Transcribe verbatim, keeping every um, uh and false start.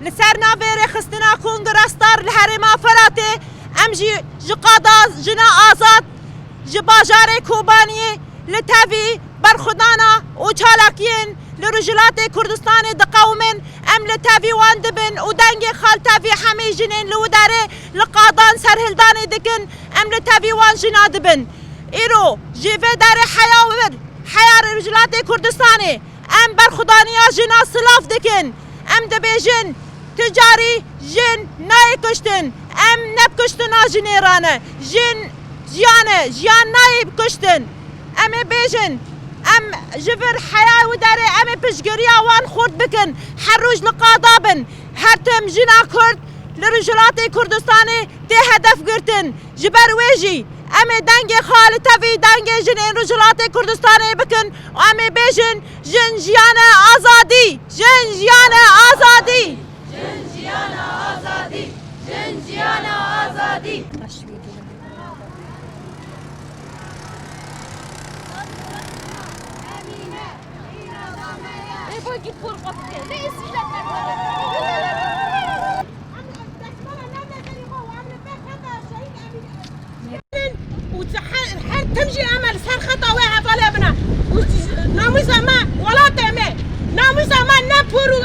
Li ser navê rêxistina Kongra Star li herêma Firatê, em jî ji qada jina azad ji bajarê Kobaniyê li tevî berxwedana û çalakiyên li Rojhilatê Kurdistanê diqewimin. Em li tevî wan dibin û dengê xwe li tevî hemî jinên li wî derê li qadan serhildanê dikin. Em li tevî wan jina dibin. Îro ji vê derê heya wir, heya Rojhilatê Kurdistanê, em berxwedaniya jina silav dikin. Em dibêjin, tu carî jin nayê kuştin. Em ne bi kuştina jinê re ne. Jin jiyan e, jiyan nayê kuştin. Em ê bêjin, em ji vir heya wî derê em ê piştgiriya wan xurt bikin. Her roj li qada bin. Her tim jina Kurd li Rojhilatê Kurdistanê tê hedef girtin. Ji ber wê jî em ê dengê xwe li tevî dengê jinên Rojhilatê Kurdistanê bikin û em ê bêjin, jin jiyan e azadî! Jin jiyan e azadî! Jin jiyan e azadî! Jin jiyan e azadî! Û her, her tim jî em li ser xeta wê hevalê bine. Û namûsa me welatê me. Namûsa me ne por û